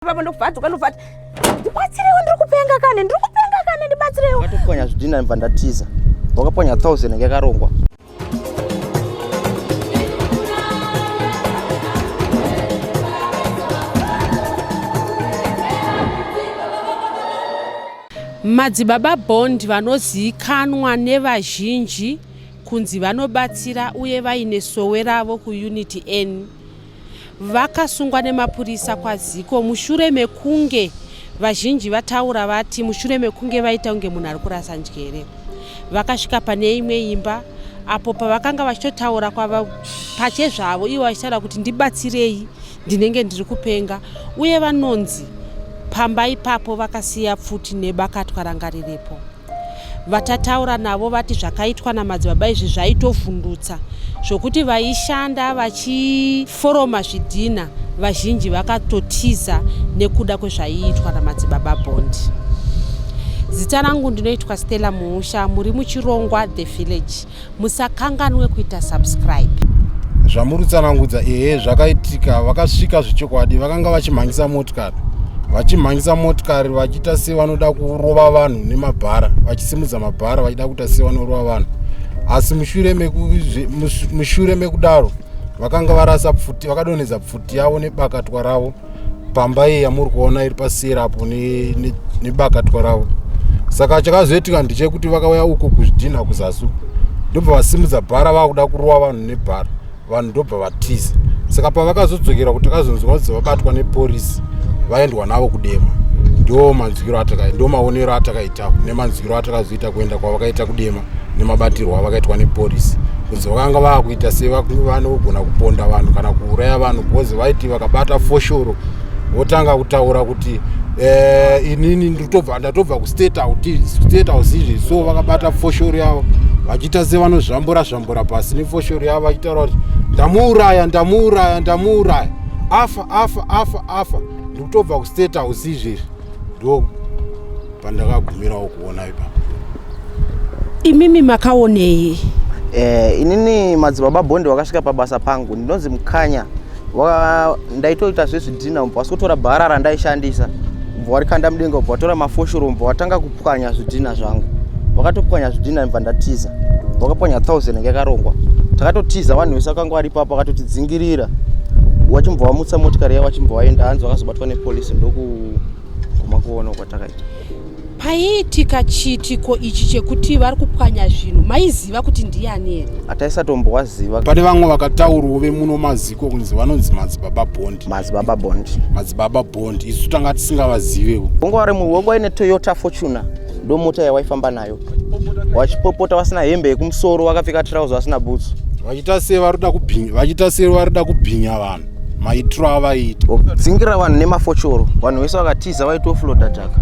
Baba ndokubva ndobva ndibatsirewo ndiri kupenga kani ndiri kupenga kani ndibatsirewo. Wakatopwanya zvidhina ndibva ndatiza. Wakapwanya 1000 yakarongwa. Madzibaba Bond vanoziikanwa nevazhinji kunzi vanobatsira uye vaine sowe ravo kuUnit N Vakasungwa nemapurisa kwaZiko mushure mekunge vazhinji vataura vati mushure mekunge vaita kunge munhu ari kurasa njere. Vakasvika pane imwe imba apo pavakanga vachitotaura kwava pachezvavo ivo vachitaura kuti ndibatsirei ndinenge ndiri kupenga uye vanonzi pamba ipapo vakasiya pfuti nebakatwa ranga riripo. Vatataura navo vati zvakaitwa namadzibaba izvi zvaitovhundutsa zvokuti vaishanda vachiforoma zvidhina vazhinji vakatotiza nekuda kwezvaiitwa namadzibaba Bond. Zita rangu ndinoitwa Stella Muusha, muri muchirongwa The Village. Musakanganwe kuita subscribe. Zvamuri kutsanangudza ehe zvakaitika vakasvika zvechokwadi vakanga vachimhanyisa motikari vachimhanyisa motikari vachiita sevanoda kurova vanhu nemabhara vachisimudza mabhara vachida kuita sevanorova vanhu asi mushure mushure mekudaro vakanga varasa pfuti vakadonhedza pfuti yavo nebakatwa ravo pamba iyi yamuri kuona iri paseri apo nebakatwa ravo saka chakazoitika ndechekuti vakauya uko kuzvidhinha kuzasi uko ndobva vasimudza bhara vakuda kurova vanhu nebhara vanhu ndobva vatiza saka pavakazodzokera kuti takazonzwa kunzi vabatwa neporisi vaendwa navo kudema ndo manzwiro ataka ndo maonero atakaita nemanzwiro atakazoita kuenda kwavakaita kudema nemabatirwo avakaitwa neporisi kunzi vakanga vakuita sevanogona kuponda vanhu kana kuuraya vanhu because vaiti vakabata foshoro votanga kutaura kuti eh, inini ndotobva ndatobva kustate house house izvi so vakabata foshoro yavo vachiita sevanozvambura zvambura pasi nefoshoro yavo vachitaura kuti ndamuuraya ndamuuraya ndamuuraya afa afa afa afa ndikutobva kustate house izvezvi ndo pandakagumirawo kuona ipapo. Imimi makaonei? Eh, inini madzibaba Bond wakasvika pabasa pangu ndinonzi Mukanya ndaitoita zvezvidhina ubva wasikotora bhara randaishandisa ubva warikanda mudenga ubva watora mafoshoro ubva watanga kupwanya zvidhina zvangu wakatopwanya zvidhina ndibva ndatiza wakapwanya 1000 yakarongwa takatotiza vanhu vese vakanga varipo apo vakatotidzingirira wachimbva wamutsa motikari yavo wachimbva waenda hanzi vakazobatwa nepolisi ndoku Guma kuona kwatakaita. Paiitika chiitiko ichi chekuti vari kupwanya zvinhu maiziva kuti ndiani here? Hataisatombowaziva. Pane vamwe vakataurwo vemuno maziko kunzi vanonzi madzibaba Bond. Madzibaba Bond. Madzibaba Bond isu tanga tisingavazivewo. Wanga vari mu wanga ine Toyota Fortuner ndo mota yawaifamba nayo. Wachipopota vasina hembe yekumusoro vakapfeka trouser vasina boots. Vachiita sei vari kuda kubhinya vachiita sei vari kuda kubhinya vanhu. Maitiro avaiita. Dzingira vanhu nemafochoro vanhu vese vakatiza vaitofloda dhaka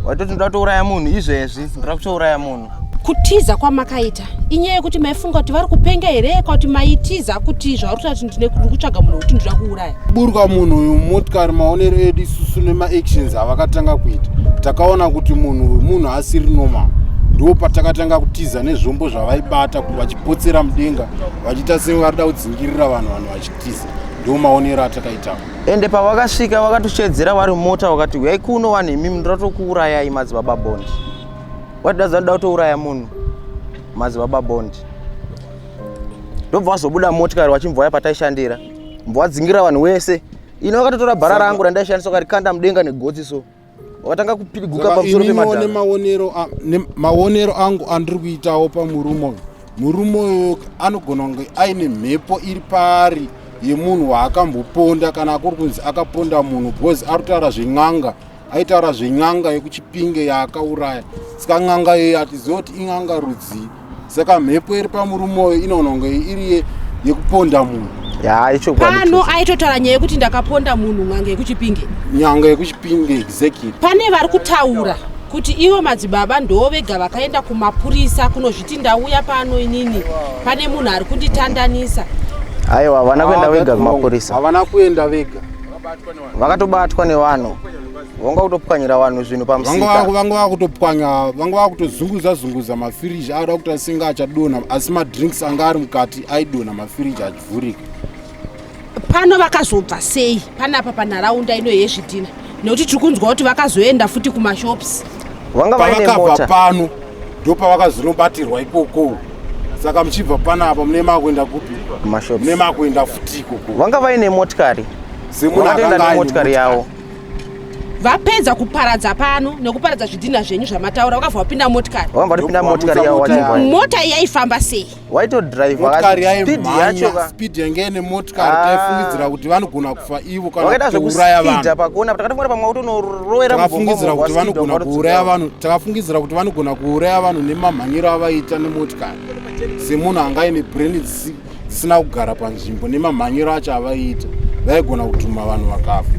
waitoti ndoda kutouraya munhu izvezvi ndoda kutouraya munhu. Kutiza kwamakaita inyaya yekuti maifunga kuti vari kupenga here kana kuti maitiza kuti zvauri kutaura kuti ndine kutsvaga munhu wekuti ndoda kuuraya? Buruka munhu uyu mumotikari maonero edu isusu nemaactions avakatanga kuita takaona kuti munhu uyu munhu asiri normal ndo patakatanga kutiza nezvombo zvavaibata vachipotsera mudenga vachiita sevarida kudzingirira vanhu vanhu vachitiza ndo maonero atakaitawo ende pavakasvika vakatoshedzera vari mumota vakati huyai kuno vanhu imimi ndoda tokuurayai madzibaba bond watidadza ndoda kutouraya munhu madzibaba bond ndobva vazobuda motikari vachimbva vaya pataishandira mbva vadzingira vanhu wese ini vakatotora bhara rangu randaishandisa vakarikanda mudenga negotsi so wakatanga kupiriguka pamusoro pemadhara maonero maonero angu andiri kuitawo pamurume uyu murume uyu anogona kunge aine mhepo iri paari yemunhu waakamboponda kana kuri kunzi akaponda munhu because ari kutaura zven'anga aitaura zven'anga yekuchipinge yaakauraya saka n'anga iyoyo hatiziva kuti in'anga rudzii saka mhepo iri pamurume uyu inoona kunge iri yekuponda munhu pano aitotaura nyaya yekuti ndakaponda munhu n'anga yekuchipinge nyanga yekuchipinge exactly pane vari kutaura kuti ivo madzibaba ndoo vega vakaenda kumapurisa kunozviti ndauya pano inini pane munhu ari kunditandanisa aiwa havana kuenda vega kumapurisa havana kuenda vega vakatobatwa nevanhu vanga kutopwanyira vanhu zvinhu pamusika vanga vakutopwanya vanga vakutozunguza zunguza mafiriji aida kuita senge achadonha asi madrinks anga ari mukati aidonha mafiriji achivhurika. Pano vakazobva sei panapa panharaunda ino yezvidhina, nekuti tiri kunzwa kuti vakazoenda futi kumashops? Vanga vaine Pavakabva mota. pano ndopavakazonobatirwa ikoko. Saka muchibva panapa mune makuenda kupi? Kumashops. Mune makuenda futi ikoko. Vanga vaine motikari. Semunhu Vakatoenda akanga aine nemotikari yavo. Vapedza kuparadza pano nekuparadza zvidhina zvenyu zvamataura, vakabva vapinda motikari? Vakabva vatopinda Ndokuvamutsa motikari yavo mota vachibva. yavo. Mota iyi yaifamba sei? Waitodhiraivha Motikari speed yacho yaimhanya ka. speed yange ine motikari. Ah. Taifungidzira kuti vanogona kufa ivo kana Vakaita kutouraya zvekuspeeda vanhu. pakona, takatofunga pamwe kutonorowera. Takafungidzira kuti vanogona kuuraya vanhu, takafungidzira kuti vanogona kuuraya vanhu nemamhanyiro avaiita nemotikari, semunhu anga aine brain dzisina kugara panzvimbo. Nemamhanyiro acho avaiita, vaigona kudhuma vanhu vakafa.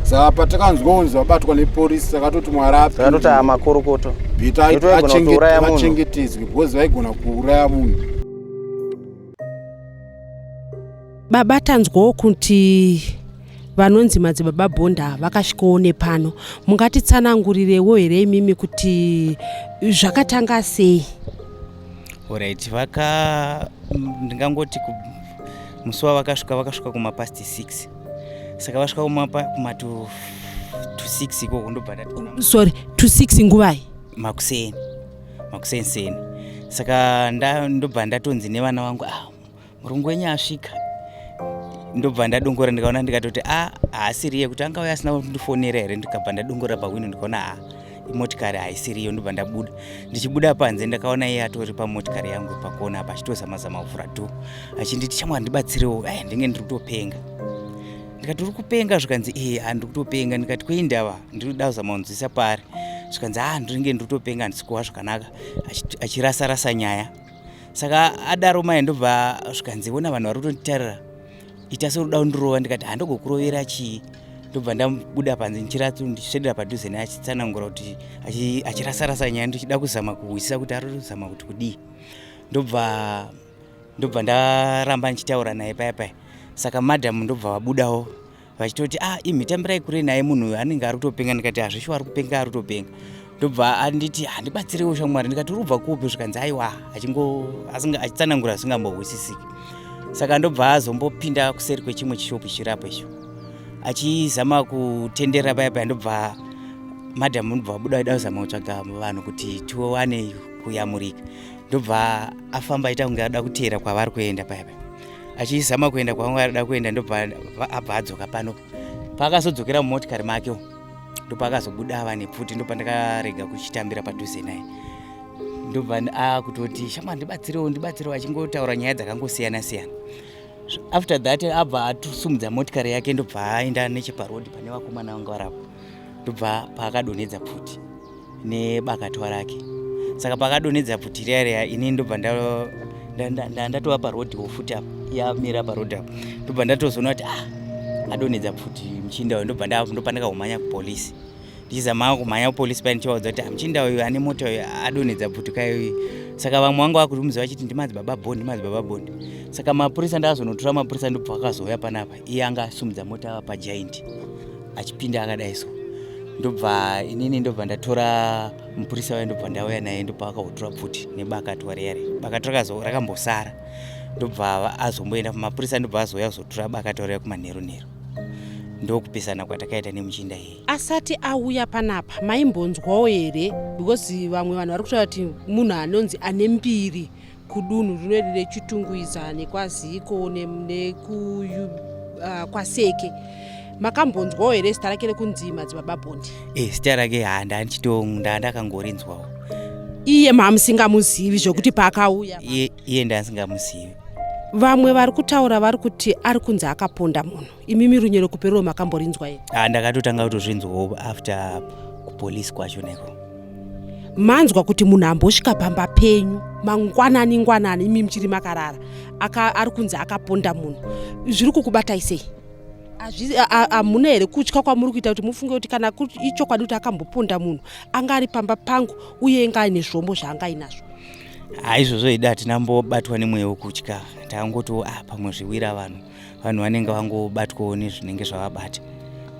Saka patakanzwa kunzi vabatwa nepolisi, takatoti Mwari Takatoti apinde, amakorokoto. bhita Nekuti vaigona kutouraya munhu. vachengetedzwe because vaigona kuuraya munhu. Baba, tanzwawo kuti vanonzi Madzibaba Bhonda vakasvikawo nepano. Mungatitsanangurirewo here imimi kuti zvakatanga sei? Alright, vaka ndingangoti musi wavakasvika, vakasvika kumapast 6. Saka vasvika kuma to 6 ikoko, ndobva ndati Sorry, to 6 nguvai? Makuseni, makuseni seni. Saka ndobva ndatonzi nevana vangu, "Ah, murungu wenyu asvika." Ndobva ndadongora, ndikaona, ndikatoti, "A, haasiriye, kuti angauya asina kundifonera here?" Ndikabva ndadongora pawindo, ndikaona, "A, imotikari haisiriyo." Ndobva ndabuda. Ndichibuda panze, ndakaona iye atori pamotikari yangu pakona apa, achitozama-zama kuvhura door, achinditi, "Shamwari, ndibatsirewo, ai, ndinge ndiri kutopenga." Ndikati, "Uri kupenga?" Zvikanzi, "E, handiri kutopenga." Ndikati, "Kuindava ndiri kuda kuzama kunzwisa pari." Zvikanzi, "A, ndinenge ndiri kutopenga, handisi kuwa zvakanaka," achirasa-rasa nyaya. Saka adaro mai, ndobva zvikanzi, "Ona vanhu vari kutonditarira, ita seuda kundirova." Ndikati, "Handogokurovera chii?" Ndobva ndabuda panze, ndichiswedera padhuze naye, achitsanangura kuti achirasa-rasa nyaya, ndichida kuzama kuhwisisa kuti ari kuzama kuti kudii. Ndobva ndaramba ndichitaura naye paya paya. Saka madhamu ndobva vabudawo vachitoti, "Ah, imi, tambirai kure naye, munhu uyu anenge ari kutopenga." Ndikati, "Hazvishuwa, ari kupenga, ari kutopenga." Ndobva anditi, "Handibatsirewo shamwari." Ndikati, "Uri kubva kupi?" Zvikanzi, "Aiwa," achitsanangura zvisingambohwisisiki. Saka ndobva azombopinda kuseri kwechimwe chishopu chirapo icho, achizama kutendera paya paya. Ndobva madhamu ndobva vabuda, vaida kuzama kutsvaga vanhu kuti tiwane kuyamurika. Ndobva afamba, aita kunge ada kuteera kwavari kuenda paya paya, achizama kuenda kwavanga arida kuenda. Ndobva abva adzoka pano. Paakazodzokera mumotikari make, ndopaakazobuda ava nepfuti. Ndopandakarega kuchitambira padhuze naye. Ndobva akutoti, "Shamwari, ndibatsirewo, ndibatsirewo," achingotaura nyaya dzakangosiyana siyana. After that abva atusumudza motikari yake, ndobva aenda necheparodhi pane vakomana vanga varipo, ndobva paakadonhedza pfuti nebakatwa rake. Saka paakadonhedza pfuti riya riya, ini ndobva ndatova parodhiwo futi apa, yamira parodhi apa. Ndobva ndatozoona kuti, ah, adonhedza pfuti muchinda uyu. Ndobva ndopandakahumanya kupolisi, ndichizama kumhanya kupolisi paya, ndichivaudza kuti, "Ah, muchinda uyu ane mota uyu adonhedza pfuti kaiuyu." Saka vamwe vanga vakutimuziva vachiti, "Ndimadzibaba Bhondi, ndimadzibaba Bhondi." Saka mapurisa, ndakazonotora mapurisa, ndobva akazouya panapa. Iye anga asumudza mota ava pagiant, achipinda akadai so. Ndobva inini ndobva ndatora mupurisa wayo, ndobva ndauya naye, ndobva akahotora pfuti nebakatwa riya riya. Bakatwa rakambosara, ndobva azomboenda mapurisa, ndobva azouya kuzotora bakatwa riya kumanheru nheru. Ndokupisana kwatakaita nemuchinda iyeye. Asati auya panapa, maimbonzwawo here? Because vamwe vanhu vari kutaura kuti munhu anonzi ane mbiri kudunhu rinori reChitungwiza nekwaZiko nekwaSeke. Makambonzwawo here zita rake rekunzi Madzibaba Bhondi? E, zita rake ha, ndandakangorinzwawo. Iye mamusingamuzivi zvokuti paakauya? Iye ndandisingamuzivi. Vamwe vari kutaura vari kuti ari kunzi akaponda munhu. Imimi runyero kuperero makamborinzwa here? Ha, ndakatotanga kutozvinzwawo after kupolisi kwacho neko. Manzwa kuti munhu ambosvika pamba penyu mangwanani ngwanani, imi muchiri makarara, ari kunzi akaponda munhu, zviri kukubatai sei? Hamuna here kutya kwamuri kuita kuti mufunge kuti kana ichokwadi kuti akamboponda munhu, anga ari pamba pangu uye inga aine zvombo zvaanga ainazvo? Ha, izvozvo ida hatinambobatwa nemweya wekutya. Tangotiwo, ah, pamwe zviwira vanhu, vanhu vanenge vangobatwawo nezvinenge zvavabata.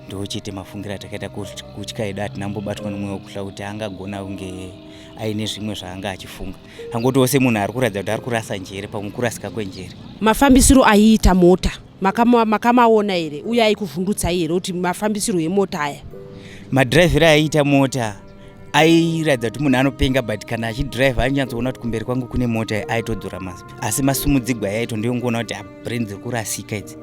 Ndo chete mafungiro atakaita. Kutya edu hatinambobatwa nemweya wekutya kuti angagona kunge aine zvimwe zvaanga achifunga. Angotiwo semunhu ari kuratidza kuti ari kurasa njere, pamwe kurasika kwenjere. Mafambisiro aiita mota. Makamaona here uye aikuvhundutsai here kuti mafambisirwo emota aya? Madhiraivhiro aiita mota airatidza kuti munhu anopenga, but kana achidhiraivha ainyatsoona kuti kumberi kwangu kune mota, aitodzora maspi, asi masumudzigwa yaito ndiyongoona kuti brain dziri kurasika idzi.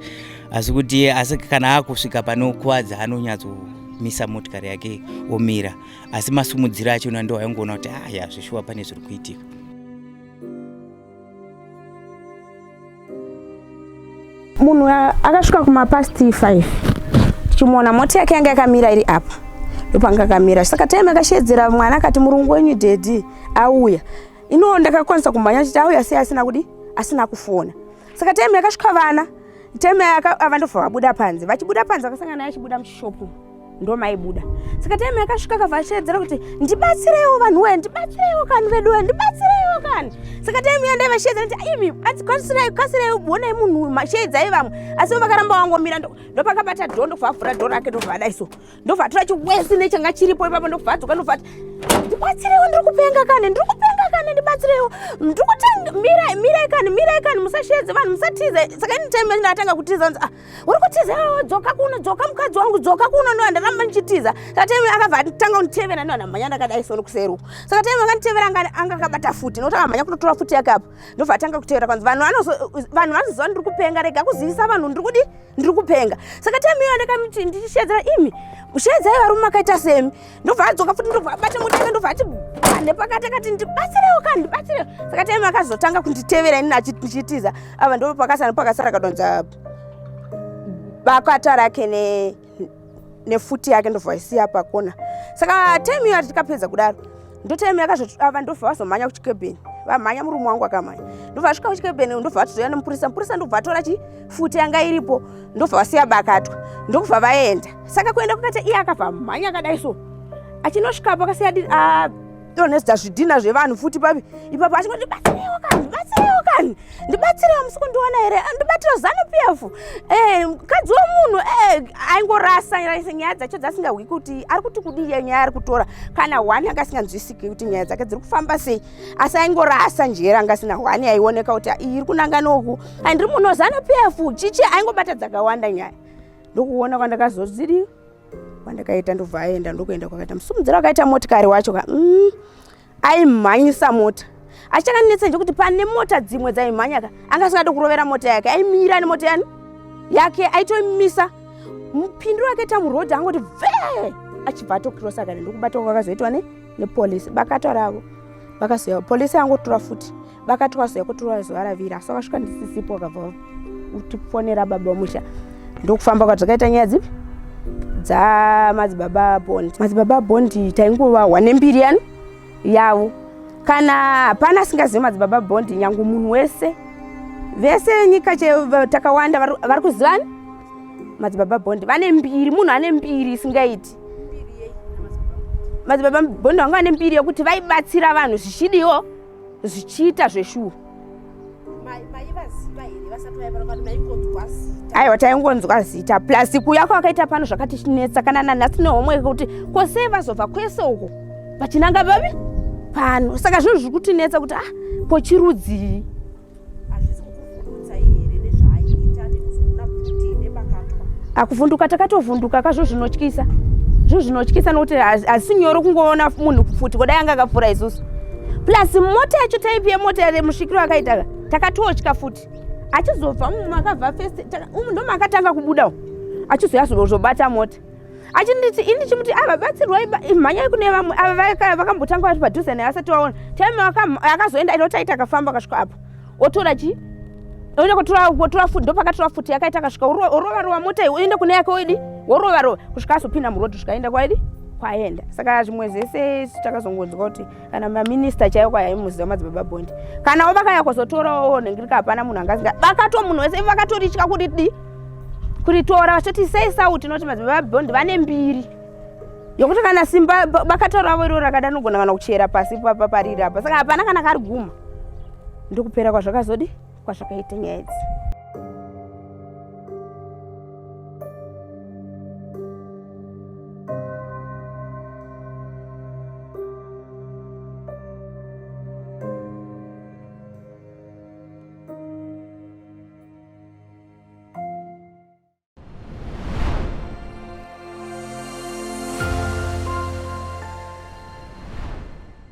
Asi kuti asi kana akusvika panokuvadza anonyatsomisa motikari yake omira, asi masumudziro achona ndo aingoona kuti aya zveshuwa pane zviri kuitika. Munhu akasvika kumapast 5 tichimuona, mota yake yanga yakamira iri apa, ndopanga akamira. Saka time akashedzera mwana akati, "Murungu wenyu daddy auya." Ino ndakakwanisa kumhanya chiti, "Auya sei asina kudi asina kufona?" Saka time yakasvika vana, time ava ndobva vabuda panze. Vachibuda panze vakasangana naye achibuda muchishopu, ndo maibuda. Saka time yakasvika akabva ashedzera kuti, "Ndibatsireiwo vanhu wee, ndibatsireiwo kani vedu wee, ndibatsireiwo kani." Saka time yandaivashedzera kuti, "Imi kasirai, kasirai, onai munhu, mashedzai vamwe," asi vakaramba wangomira. Ndopakabata door, ndobva avhura door rake, ndobva adai so, ndobva atora chiwesi nechanga chiripo ipapo, ndobva adzoka, ndobva ati, "Ndibatsireiwo, ndiri kupenga kani, ndiri kupenga kani, ndibatsireiwo, ndiri kuti mirai, mirai kani, mirai kani, musashedze vanhu, musatize." Saka ini time ndatanga kutiza, nzi, "Ah, uri kutiza iwewe, dzoka kuno, dzoka mukadzi wangu, dzoka kuno." Ndo ndaramba ndichitiza. Saka time akabva atanga kunditevera, ndo ndamhanya ndakadai so nokuseru. Saka time akanditevera anga akabata futi, nokuti akamhanya kunotora futi yake apo, ndobva atanga kutevera. Kwanzi vanhu vanoziva ndiri kupenga, rega kuzivisa vanhu ndiri kudi ndiri kupenga. Saka time iyo ndakamuti ndichishedzera, "Imi shedzai varume makaita semi," ndobva adzoka futi, ndobva abata muteka, ndobva ati nepakati, akati, "Ndibatsirewo kani, ndibatsirewo." Saka time akazotanga kunditevera ini ndichitiza, ava ndo pakasara pakasara kadonza bakata rake nefuti yake, ndobva isiya pakona. Saka time iyo tikapedza kudaro, ndo time ava ndobva vazomhanya kuchikebheni. Vamhanya, murume wangu akamhanya, ndobva vasvika kuchikebheni, ndobva vatozoya nemupurisa. Mupurisa ndobva atora chifuti yanga iripo, ndobva vasiya bakatwa, ndokubva vaenda. Saka kuenda kwakaita iye akabva mhanya akadai so, achinosvikapo akasiya donhedza zvidhina zvevanhu futi papi ipapo, achingoti, "Ndibatsireiwo kani, ndibatsireiwo kani, ndibatsireiwo, musi kundiona here? Ndibatiro ZANU PF, mukadzi wemunhu." Aingorasa rasa nyaya dzacho dzasingahwi kuti ari kuti kudii, nyaya ari kutora kana hwani anga asinganzwisiki kuti nyaya dzake dziri kufamba sei, asi aingorasa njere, anga asina hwani aioneka kuti iyi iri kunanga noku, "Andiri munhu ZANU PF," chichi aingobata dzakawanda nyaya. Ndokuona kwandakazozidi kwandakaita, ndobva aenda, ndokuenda kwakaita musumudziro wakaita motikari wacho ka aimhanyisa mota. Asi chakandinetsa ndechekuti pane mota dzimwe dzaimhanya ka, anga asingadi kurovera mota yake, aimira nemota yani yake, aitomisa mupinduro akaita murodhi, angoti vhe, achibva atokirosa kane. Ndokubata kwakazoitwa nepolisi, bakatwa ravo vakazoya, polisi yangotora futi bakatwa, zoya kutora zuva raviri, asi vakasvika ndisisipo, vakabva utifonera baba musha. Ndokufamba kwadzakaita nyaya dzipi dzamadzibaba Bond. Madzibaba Bond taingovahwa nembiri yani yavo, kana hapana asingazivi madzibaba Bond, nyange munhu wese vese nyika takawanda vari kuzivani madzibaba Bond vane mbiri. Munhu ane mbiri isingaiti, madzibaba Bond vanga vane mbiri yekuti vaibatsira vanhu zvichidiwo zvichiita zveshuwa. Maivaziva here vasati vaiva kana maingonzwa zita? Aiwa, taingonzwa zita, plus kuuya kwavakaita pano zvakatichinetsa kana nanhasi nehomwe kuti kosei vazobva kwese uko vachinanga vavi pano. Saka zvinhu zviri kutinetsa kuti, ah, ko chirudzii? Hazvisi kukuvhundutsai here nezvaaiita nekuzoona pfuti nebakatwa? Akuvhunduka, takatovhunduka kazvo, zvinotyisa, zvinhu zvinotyisa nokuti hazisi nyoro kungoona munhu pfuti kudai anga akapfuura isusu, plus mota yacho, type yemota yare musvikiro akaita, takatotya futi. Achizobva umu makabva first, umu ndo makatanga kubuda umu, achizoya zobata mota, achinditi, ini ndichimuti, "Ava batsirwai, mhanyai kune vamwe ava." Vakambotanga vari padhuze naye asati vaona. Time akazoenda inotaita, akafamba akasvika apo, otora chi oenda kutora futi, ndopakatora futi yakaita, akasvika orova rova mota iyi, oenda kune yake, oidi worova rova kusvika azopinda murodhi, kusvika aenda kwaidi kwaenda. Saka zvimwe zvese takazongonzwa kuti kana maminista chaiwo kwaimuziva madzibaba Bond, kanawo vakaya kuzotorawo nhengirika, hapana munhu angazinga vakato munhu wese vakatoritya kuti kuritora, vachitoti sei sauti noti madzibaba Bond vane mbiri yokuti kana simba bakato ravo iro rakada nogona kana kuchera pasi pariri apa. Saka hapana kana kari guma. Ndokupera kwazvakazodi kwazvakaita nyaya idzi.